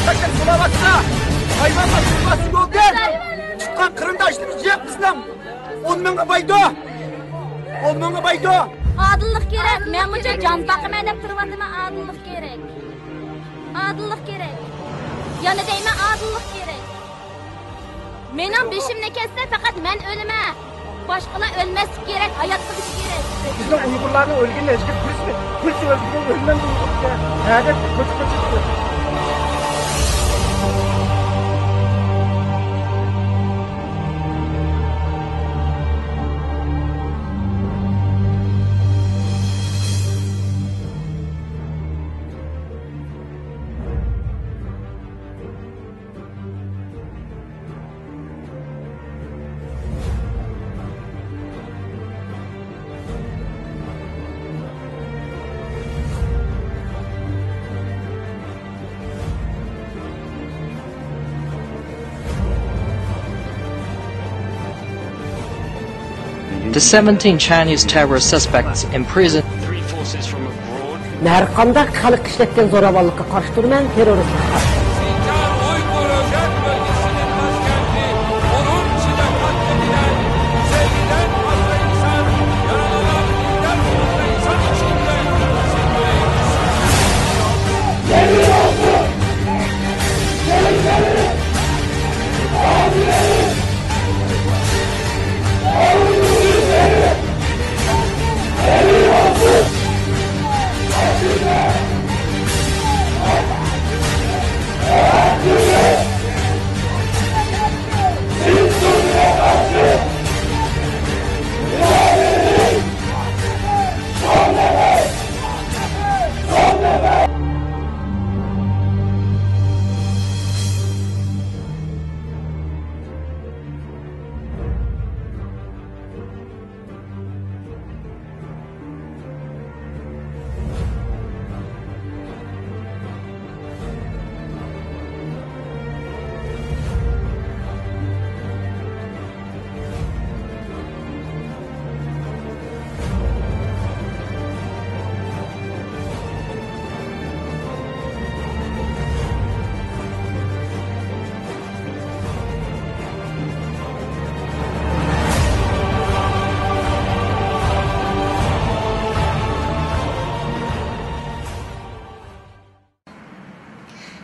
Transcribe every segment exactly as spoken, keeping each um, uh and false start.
قاچان سولاۋاتسا، ھايۋانلار سولاۋاتسا يولدىن. تۇتقان قېرىنداشلىرىمىز يوق بىزنىڭ. ئون مىڭغا بايدۇ. ئون مىڭغا بايدۇ. ئادىللىق كېرەك. مەن مۇنچە جان باقىمەن دەپ تۇرۇۋاتىمەن. ئادىللىق كېرەك. ئادىللىق كېرەك. يەنە دەيمەن، ئادىللىق كېرەك. مېنىڭ بېشىمنى كەسسە، پەقەت مەن ئۆلىمەن. باشقىلار ئۆلمەسلىكى كېرەك، ھايات قېلىشى كېرەك. بىزنىڭ ئۇيغۇرلارنىڭ ئۆلگىنىنى ھېچكىم بىلسۇن. بىلسە ئۆلگىنى ئۆلمەمدۇ ئۇيغۇر دېگەن. ھە دەپ قوچۇپ قوچۇپ. The seventeen Chinese terror suspects in prison. Three forces from abroad. مەن ھەرقانداق خەلققە ئىشلەتكەن زوراۋانلىققا قارشى تۇرىمەن، تېررورىستلىققا قارشى. Sincar Uygur Özerk Bölgesi'nin başkenti Urumçi'de katledilen yüz elliden fazla insan, yaralanan binden fazla insan içinde.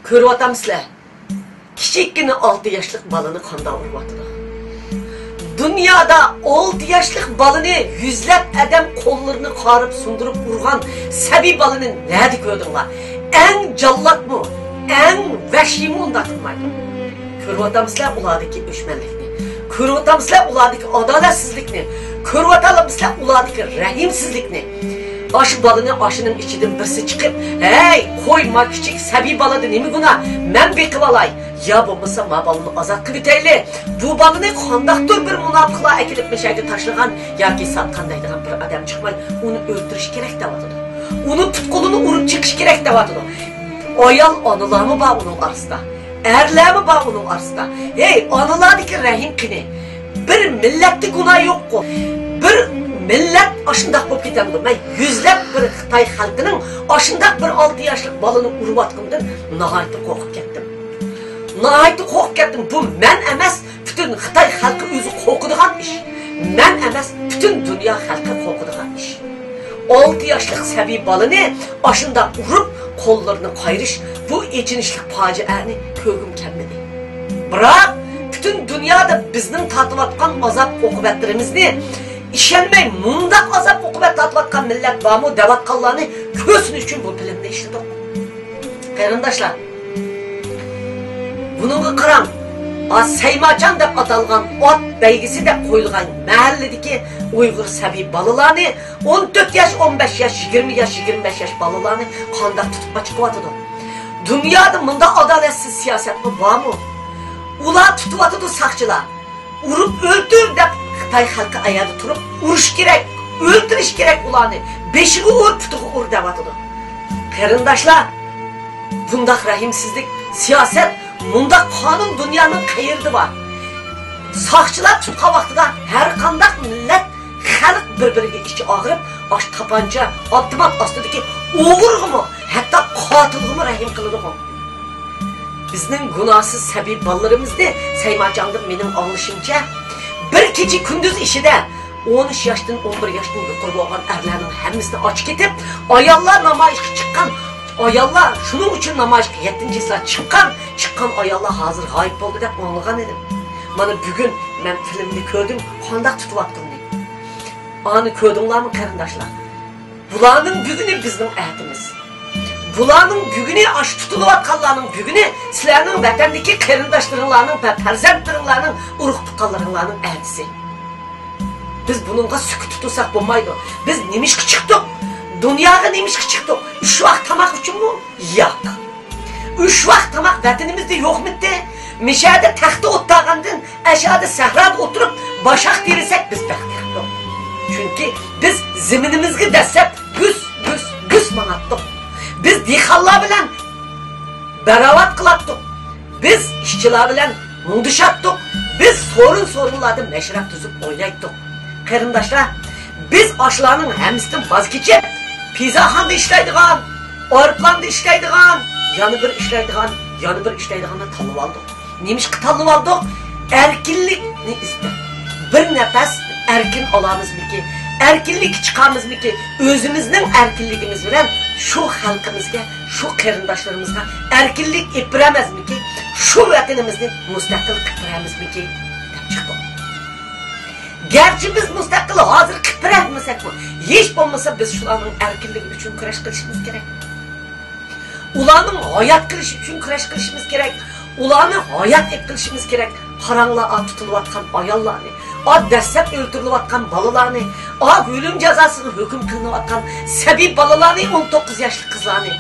كۆرۈۋاتامسىلەر؟ كىچىككىنە ئالتە ياشلىق بالىنى قانداق ئۇرۇۋاتىدۇ؟ دۇن دۇنيادا ئالتە ياشلىق بالىنى يۈزلەپ ئادەم قوللىرىنى قارىپ سۇندۇرۇپ ئۇرغان سەبىي بالىنى نەدە كۆردۈڭلار؟ ئەڭ جاللاتمۇ، ئەڭ ۋەھشىيمۇ ئۇنداق قىلمايدۇ. كۆرۈۋاتامسىلەر ئۇلاردىكى ئۆچمەنلىكنى؟ كۆرۈۋاتامسىلەر ئۇلاردىكى ئادالەتسىزلىكنى؟ كۆرۈۋاتامسىلەر ئۇلاردىكى رەھىمسىزلىكنى؟ ئاشۇ بالىنى ئاشۇنىڭ ئىچىدىن بىرسى چىقىپ، ھەي، قوي، ما كىچىك سەبىي بالىدا نېمە گۇناھ؟ مەن بېقىۋالاي. يا بولمىسا ما بالىنى ئازاد قىلىۋېتەيلى. بۇ بالىنى قانداقتۇر بىر مۇناپىقلار ئەكېلىپ مەشەگە تاشلىغان ياكى ساتقان دەيدىغان بىر ئادەم چىقماي، ئۇنى ئۆلتۈرۈش كېرەك دەۋاتىدۇ. ئۇنى پۇت-قولىنى ئۇرۇپ چېقىش كېرەك دەۋاتىدۇ. ئايال ئانىلارمۇ بار ئۇنىڭ ئارىسىدا. ئەرلەرمۇ بار ئۇنىڭ ئارىسىدا. ھەي، ئانىلاردىكى رەھىم قېنى؟ بىر مىللەتتە گۇناھ يوققۇ. بىر مىللەت ئاشۇنداق بولۇپ كېتەمدۇ؟ مەن يۈزلەپ بىر خىتاي خەلقىنىڭ ئاشۇنداق بىر ئالتە ياشلىق بالىنى ئۇرۇۋاتقىنىدىن ناھايىتى قورقۇپ كەتتىم. ناھايىتى قورقۇپ كەتتىم. بۇ مەن ئەمەس، پۈتۈن خىتاي خەلقى ئۆزى قورقىدىغان ئىش. مەن ئەمەس، پۈتۈن دۇنيا خەلقى قورقىدىغان ئىش. ئالتە ياشلىق سەبىي بالىنى ئاشۇنداق ئۇرۇپ، قوللىرىنى قايرىش، بۇ ئېچىنىشلىق پاجىئەنى كۆرگۈم كەلمىدى. بىراق، پۈتۈن دۇنيادا بىزنىڭ تارتىۋاتقان ئازاب-ئوقۇبەتلىرىمىزنى ئىشەنمەي، مۇنداق ئازاب-ئوقۇبەت تارتىۋاتقان مىللەت بارمۇ دەۋاتقانلارنى كۆرسۇن ئۈچۈن بۇ فىلىمنى ئىشلىدۇق. قېرىنداشلار، بۇنىڭغا قاراڭ. ئا، سەيماچان دەپ ئاتالغان ئات بەيگىسى دەپ قويۇلغان مەھەللىدىكى ئۇيغۇر سەبىي بالىلارنى، ئون تۆت ياش، ئون بەش ياش، يىگىرمە ياش، يىگىرمە بەش ياش بالىلارنى قانداق تۇتۇپ ئاچىقىۋاتىدۇ؟ دۇنيادا مۇنداق ئادالەتسىز سىياسەتمۇ بارمۇ؟ ئۇلار تۇتۇۋاتىدۇ ساقچىلار. ئۇرۇپ ئۆلتۈر دەپ خىتاي خەلقى ئاياغدا تۇرۇپ، ئۇرۇش كېرەك، ئۆلتۈرۈش كېرەك ئۇلارنى. بېشىغا ئۇر، پۇتىغا ئۇر دەۋاتىدۇ. قېرىنداشلار، بۇنداق رەھىمسىزلىك، سىياسەت، مۇنداق قانۇن دۇنيانىڭ قەيىرىدە بار؟ ساقچىلار تۇتقان ۋاقتىدا ھەر قانداق مىللەت، خەلق بىر-بىرىگە ئىچى ئاغرىپ، ئاشۇ تاپانچا، ئاپتومات ئاستىدىكى ئوغرىغىمۇ، ھەتتا قاتىلغىمۇ رەھىم قىلىدىغۇ. بىزنىڭ گۇناھسىز سەبىي بالىلىرىمىزنى سەيماچاندىن مېنىڭ ئاڭلىشىمچە، بىر كېچە كۈندۈز ئىچىدە ئون ئۈچ ياشتىن، ئون بىر ياشتىن يۇقىرى بولغان ئەرلەرنىڭ ھەممىسىنى ئاچىقىتىپ، ئاياللار نامايىشقا چىققان، ئاياللار شۇنىڭ ئۈچۈن نامايىشقا يەتتىنچى چىسلا چىققان، چىققان ئاياللار ھازىر غايىب بولدى دەپ ئاڭلىغان ئىدىم. مانا بۈگۈن مەن فىلىمنى كۆردۈم، قانداق تۇتۇۋاتقىنىنى. ئانى كۆردۈڭلارمۇ، قېرىنداشلار؟ بۇلارنىڭ بۈگۈنى بىزنىڭ ئەتىمىز. بۇلارنىڭ بۈگۈنى، ئاشۇ تۇتۇلۇۋاتقانلارنىڭ بۈگۈنى سىلەرنىڭ ۋەتەندىكى قېرىنداشلىرىڭلارنىڭ ۋە پەرزەنتلىرىڭلارنىڭ، ئۇرۇق-تۇغقانلىرىڭلارنىڭ ئەتىسى. بىز بۇنىڭغا سۈكۈت تۇتۇلساق بولمايدۇ. بىز نېمىشقا چىقتۇق؟ دۇنياغا نېمىشقا چىقتۇق؟ ئۈچ ۋاق تاماق ئۈچۈنمۇ؟ ياق. ئۈچ ۋاق تاماق ۋەتىنىمىزدە يوقمىدى؟ مىشەدە تەختتە ئولتۇرغاندىن ئەشەدە سەھرادا ئولتۇرۇپ باشاق تېرىسەك بىز بەختىياردۇق. چۈنكى بىز زېمىنىمىزگە دەسسەپ گۈس، گۈس، گۈس ماڭاتتۇق. بىز دېھقانلار بىلەن باراۋات قىلاتتۇق. بىز ئىشچىلار بىلەن مۇڭدىشاتتۇق. بىز سورۇن-سورۇنلاردا مەشرەپ تۈزۈپ ئوينايتتۇق. قېرىنداشلار، بىز ئاشۇلارنىڭ ھەممىسىدىن ۋاز كېچىپ، پىزاخانىدا ئىشلەيدىغان، ئايروپىلاندا ئىشلەيدىغان، يەنە بىر ئىشلەيدىغان، يەنە بىر ئىشلەيدىغاننى تاللىۋالدۇق. نېمىشقا تاللىۋالدۇق؟ ئەركىنلىكنى ئىزدەپ. بىر نەپەس ئەركىن ئالامىزمىكى؟ ئەركىنلىككە چىقامىزمىكى؟ ئۆزىمىزنىڭ ئەركىنلىكىمىز بىلەن شۇ خەلقىمىزگە، شۇ قېرىنداشلىرىمىزغا ئەركىنلىك ئېلىپ بېرەمىزمىكى؟ شۇ ۋەتىنىمىزنى مۇستەقىل قىلىپ بېرەمىزمىكى؟ دەپ چىقتۇق. گەرچە بىز مۇستەقىل ھازىر قىلىپ بېرەلمىسەكمۇ، ھېچ بولمىسا بىز شۇلارنىڭ ئەركىنلىكى ئۈچۈن كۈرەش قىلىشىمىز كېرەك. ئۇلارنىڭ ھايات قېلىشى ئۈچۈن كۈرەش قىلىشىمىز كېرەك. ئۇلارنى ھايات ئېلىپ قېلىشىمىز كېرەك. قاراڭلار، ئا تۇتۇلۇۋاتقان ئاياللارنى، ئا دەسسەپ ئۆلتۈرۈلۈۋاتقان بالىلارنى، ئا ئۆلۈم جازاسىغا ھۆكۈم قىلىنىۋاتقان سەبىي بالىلارنى، ئون توققۇز ياشلىق قىزلارنى.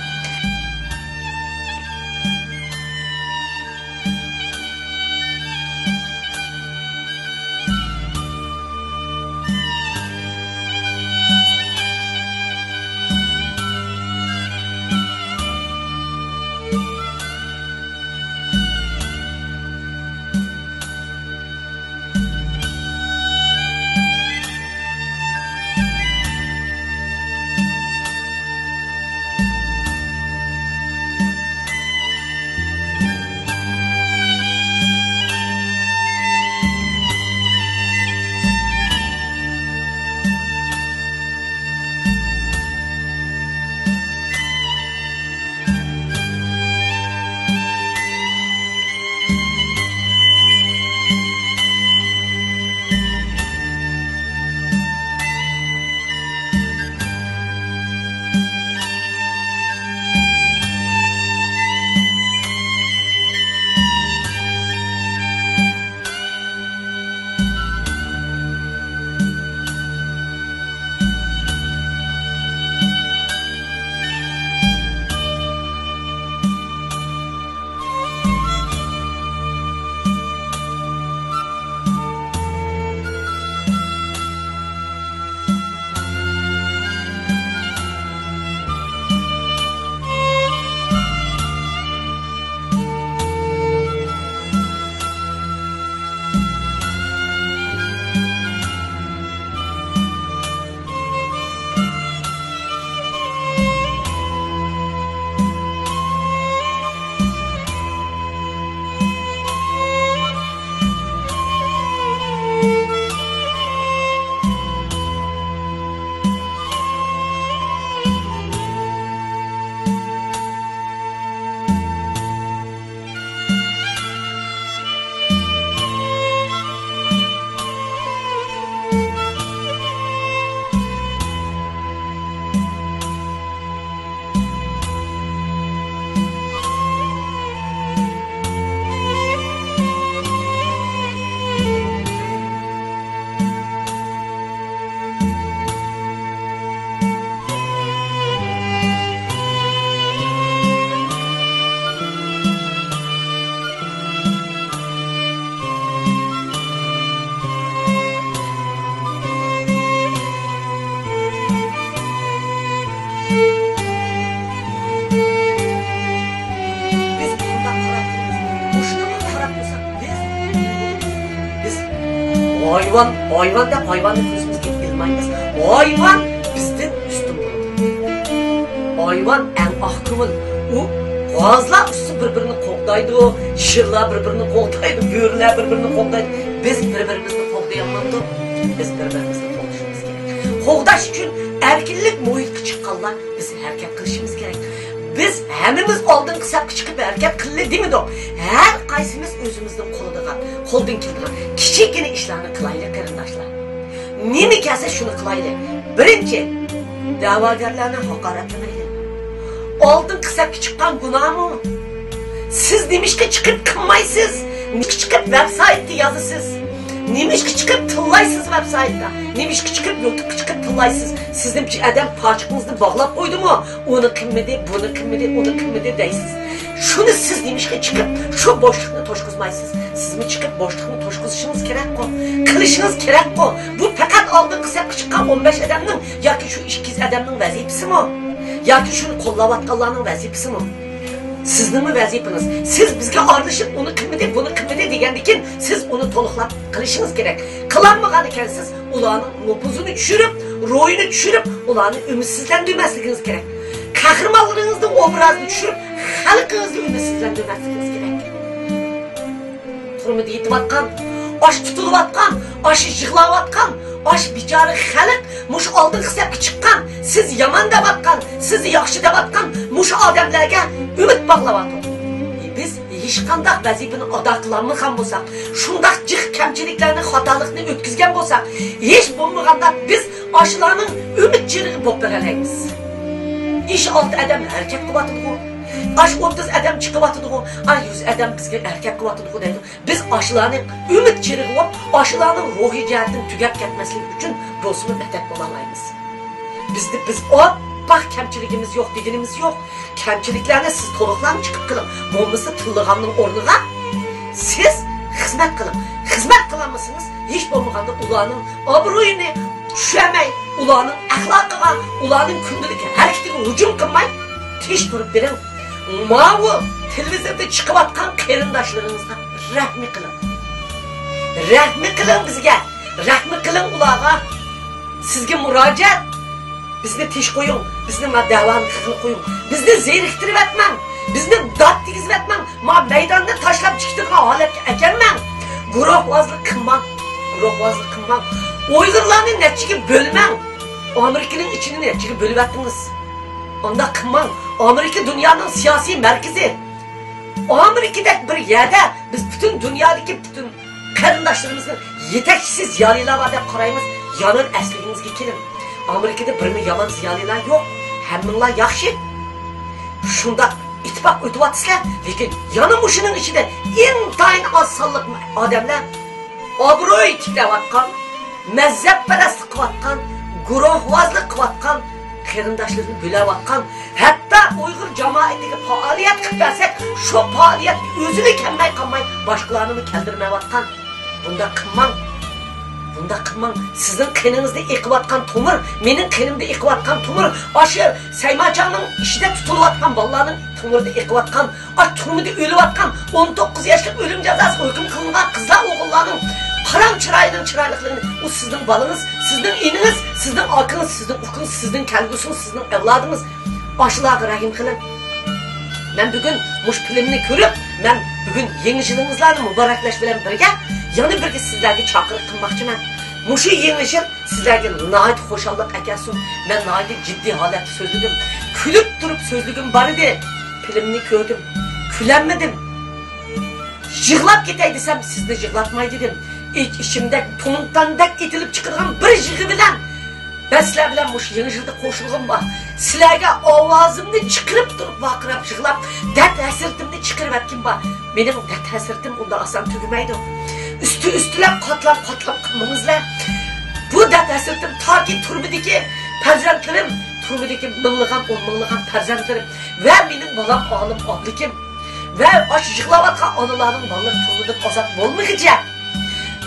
ھايۋان دەپ ھايۋاننى كۆزىمىزگە ئىلمايمىز. ھايۋان بىزدىن ئۈستۈن بولىدۇ. ھايۋان ئەڭ ئاق كۆڭۈل. ئۇ غازلار ئۈستى بىر-بىرىنى قوغدايدۇ، شىرلار بىر-بىرىنى قوغدايدۇ، بۆرىلەر بىر-بىرىنى قوغدايدۇ. بىز بىر-بىرىمىزنى قوغدىيالمامدۇق؟ بىز بىر-بىرىمىزنى قوغدىشىمىز كېرەك. قوغداش ئۈچۈن ئەركىنلىك مۇھىتقا چىققانلار بىز ھەرىكەت قىلىشىمىز كېرەك. بىز ھەممىمىز ئالدىنقى سەپكە چىقىپ ھەرىكەت قىلىلى دېمىدۇق. ھەر قايسىمىز ئۆزىمىزنىڭ قولىدىغان، قولدىن كېلىدىغان كىچىككىنە ئىشلارنى قىلايلى، قېرىنداشلار. نېمە كەلسە شۇنى قىلايلى. بىرىنچى، دەۋاگەرلەرنى ھاقارەتلىمەيلى. ئالدىنقى سەپكە چىققان گۇناھمۇ؟ سىز نېمىشقا چىقىپ قىلمايسىز؟ نېمىشقا چىقىپ ۋەبسايتتا يازىسىز؟ نېمىشقا چىقىپ تىللايسىز ۋەبسايتتا؟ نېمىشقا چىقىپ يۇتۇبقا چىقىپ تىللايسىز؟ سىزنىڭچە ئادەم پاچىقىڭىزنى باغلاپ قويدىمۇ؟ ئۇنى قىلمىدى، بۇنى قىلمىدى، ئۇنى قىلمىدى دەيسىز. شۇنى سىز نېمىشقا چىقىپ شۇ بوشلۇقنى توشقۇزمايسىز؟ سىزمۇ چىقىپ بوشلۇقنى توشقۇزۇشىڭىز كېرەكقۇ؟ قىلىشىڭىز كېرەكقۇ؟ بۇ پەقەت ئالدىنقى سەپكە چىققان ئون بەش ئادەمنىڭ ياكى شۇ ئىككى يۈز ئادەمنىڭ ۋەزىپىسىمۇ؟ ياكى شۇنى قوللاۋاتقانلارنىڭ ۋەزىپىسىمۇ؟ سىزنىڭمۇ ۋەزىپىڭىز. سىز بىزگە ئارىلىشىپ، ئۇنى قىلمىدى، بۇنى قىلمىدى دېگەندىكىن، سىز ئۇنى تولۇقلاپ قىلىشىڭىز كېرەك. قىلالمىغان ئىكەنسىز، ئۇلارنىڭ نوپۇزىنى چۈشۈرۈپ، روھىنى چۈشۈرۈپ، ئۇلارنى ئۈمىدسىزلەندۈرمەسلىكىڭىز كېرەك. قەھرىمانلىرىڭىزنىڭ ئوبرازىنى چۈشۈرۈپ، خەلقىڭىزنى ئۈمىدسىزلەندۈرمەسلىكىڭىز كېرەك. تۈرمىدە يېتىۋاتقان، ئاش تۇتۇلۇۋاتقان، ئاش يىغلاۋاتقان، ئاش بىچارە خەلق مۇشۇ ئالدىنقى سەپكە چىققان، سىز يامان دەۋاتقان، سىز ياخشى دەۋاتقان مۇشۇ ئادەملەرگە ئۈمىد باغلاۋاتىدۇ. بىز ھېچقانداق ۋەزىپىنى ئادا قىلالمىغان بولساق، شۇنداق جىق كەمچىلىكلەرنى، خاتالىقنى ئۆتكۈزگەن بولساق، ھېچ بولمىغاندا بىز ئاشۇلارنىڭ ئۈمىد چىرىغى بولۇپ بېرەلەيمىز. ئىش ئالتە ئادەم ھەرىكەت قىلىۋاتىدىغۇ، ئاش ئوتتۇز ئادەم چىقىۋاتىدىغۇ، ئا يۈز ئادەم بىزگە ھەرىكەت قىلىۋاتىدىغۇ دەيدۇ. بىز ئاشۇلارنى ئۈمىد چىرىغى بولۇپ، ئاشۇلارنىڭ روھىي جەھەتتىن تۈگەپ كەتمەسلىكى ئۈچۈن بولسىمۇ مەدەت بولالايمىز. بىزدە بىز ئاپئاق كەمچىلىكىمىز يوق دېگىنىمىز يوق. كەمچىلىكلەرنى سىز تولۇقلاڭ، چىقىپ قىلىڭ. بولمىسا تىللىغاننىڭ ئورنىغا سىز خىزمەت قىلىڭ. خىزمەت قىلالمىسىڭىز، ھېچ بولمىغاندا ئۇلارنىڭ ئابرۇيىنى چۈشۈرمەي، ئۇلارنىڭ ئەخلاقىغا، ئۇلارنىڭ كۈندىلىك ھەرىكىتىگە ھۇجۇم قىلماي، تىنچ تۇرۇپ بېرىڭ. ماۋۇ تېلېۋىزوردا چىقىۋاتقان قېرىنداشلىرىڭىزغا رەھمى قىلىڭ. رەھمى قىلىڭ بىزگە. رەھمى قىلىڭ ئۇلارغا. سىزگە مۇراجىئەت. بىزنى تىنچ قويۇڭ. بىزنى ما دەۋانى قىلىپ قويۇڭ. بىزنى زېرىكتۈرۈۋەتمەڭ. بىزنى دات دېگۈزۈۋەتمەڭ. ما مەيداننى تاشلاپ چىقىدىغان ھالەتكە ئەكەلمەڭ. گۇرۇھۋازلىق قىلماڭ. گۇرۇھۋازلىق قىلماڭ. ئۇيغۇرلارنى نەچچىگە بۆلمەڭ. ئامېرىكىنىڭ ئىچىنى نەچچىگە بۆلۈۋەتتىڭىز. ئانداق قىلماڭ. ئامېرىكا دۇنيانىڭ سىياسىي مەركىزى. ئامېرىكىدەك بىر يەردە بىز پۈتۈن دۇنيادىكى پۈتۈن قېرىنداشلىرىمىزنىڭ يېتەكچىسى زىيالىيلار بار دەپ قارايمىز. يەنە ئەسلىگىڭىزگە كېلىڭ. ئامېرىكىدا بىرمۇ يامان زىيالىيلار يوق. ھەممىڭلار ياخشى. شۇنداق ئىتتىپاق ئۆتۈۋاتىسىلەر، لېكىن يەنە مۇشۇنىڭ ئىچىدە ئىنتايىن ئاز سانلىق ئادەملەر ئابرۇي تىكلەۋاتقان، مەزھەپپەرەسلىك قىلىۋاتقان، گۇرۇھۋازلىق قىلىۋاتقان، قېرىنداشلىرىنى بۆلەۋاتقان، ھەتتا ئۇيغۇر جامائىتىگە پائالىيەت قىلىپ بەرسەك، شۇ پائالىيەتكە ئۆزىنى كەلمەي قالماي، باشقىلارنىمۇ كەلدۈرمەيۋاتقان. بۇنداق قىلماڭ. بۇنداق قىلماڭ. سىزنىڭ قېنىڭىزدا ئېقىۋاتقان تومۇر، مېنىڭ قېنىمدا ئېقىۋاتقان تومۇر، ئاشۇ سەيمانچاڭنىڭ ئىچىدە تۇتۇلۇۋاتقان بالىلارنىڭ تومۇرىدا ئېقىۋاتقان، ئاش تۈرمىدە ئۆلۈۋاتقان، ئون توققۇز ياشلىق ئۆلۈم جازاسىغا ھۆكۈم قىلىنغان قىزلار، ئوغۇللارنىڭ قاراڭ چىرايىنىڭ چىرايلىقلىرىنى، ئۇ سىزنىڭ بالىڭىز، سىزنىڭ ئىنىڭىز، سىزنىڭ ئاكىڭىز، سىزنىڭ ئۇكىڭىز، سىزنىڭ كەلگۈسىڭىز، سىزنىڭ ئەۋلادىڭىز. ئاشۇلارغا رەھىم قىلىڭ. مەن بۈگۈن مۇشۇ فىلىمنى كۆرۈپ، مەن بۈگۈن يېڭى يىلىڭىزلارنى مۇبارەكلەش بىلەن بىرگە، يەنە بىرگە سىزلەرگە چاقىرىق قىلماقچىمەن. مۇشۇ يېڭى يىل سىزلەرگە ناھايىتى خۇشاللىق ئەكەلسۇن. مەن ناھايىتى جىددىي ھالەتتە سۆزلىدىم. كۈلۈپ تۇرۇپ سۆزلىگۈم بار ئىدى. فىلىمنى كۆردۈم. كۈلەلمىدىم. يىغلاپ كېتەي دېسەم، سىزنى يىغلاتماي دېدىم. ئىچ-ئىچىمدەك، پونتاندەك ئېتىلىپ چىقىدىغان بىر يىغا بىلەن مەن سىلەر بىلەن مۇشۇ يېڭى يىلدا قوشۇلغىنىمغا، سىلەرگە ئاۋازىمنى چىقىرىپ تۇرۇپ ۋارقىراپ يىغلاپ، دەرد ھەسرىتىمنى چىقىرىۋەتكىنىمغا، مېنىڭ دەرد ھەسرىتىم ئۇنداق ئاسان تۈگىمەيدۇ. ئۈستى-ئۈستىلەپ، قاتلام-قاتلام قىلمىڭىزلەر. بۇ دەرد ھەسرىتىم تاكى تۈرمىدىكى پەرزەنتلىرىم، تۈرمىدىكى مىڭلىغان، ئون مىڭلىغان پەرزەنتلىرىم ۋە مېنىڭ بالام ئالىم ئابلىكىم ۋە ئاشۇ يىغلاۋاتقان ئانىلارنىڭ بالىلىرى تۈرمىدىن ئازاد بولمىغىچە،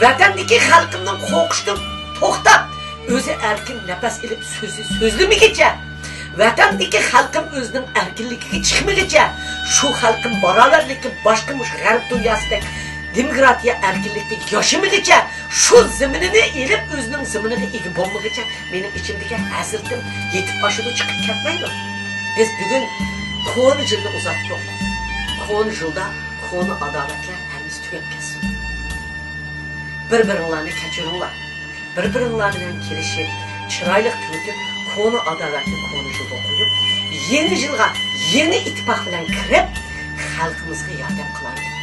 ۋەتەندىكى خەلقىمنىڭ قورقۇشتىن توختاپ، ئۆزى ئەركىن نەپەس ئېلىپ سۆزى سۆزلىمىگىچە، ۋەتەندىكى خەلقىم ئۆزىنىڭ ئەركىنلىكىگە چىقمىغىچە، شۇ خەلقىم باراۋەرلىككە باشقا مۇشۇ غەرب دۇنياسىدەك دېموكراتىيە ئەركىنلىكتە ياشىمىغىچە، شۇ زېمىنىنى ئېلىپ، ئۆزىنىڭ زېمىنىغا ئىگە بولمىغىچە مېنىڭ ئىچىمدىكى ھەسرىتىم يېتىپ ئاشىدۇ، چىقىپ كەتمەيدۇ. بىز بۈگۈن كونا يىلنى ئۇزاتتۇق. كونا يىلدا كونا ئاداۋەتلەر ھەممىسى تۈگەپ كەتسۇن. بىر-بىرىڭلارنى كەچۈرۈڭلار. بىر-بىرىڭلار بىلەن كېلىشىپ، چىرايلىق تۈگىتىپ، كونا ئاداۋەتنى كونا يىلغا قويۇپ، يېڭى يىلغا يېڭى ئىتتىپاق بىلەن كىرىپ، خەلقىمىزگە ياردەم قىلايلى.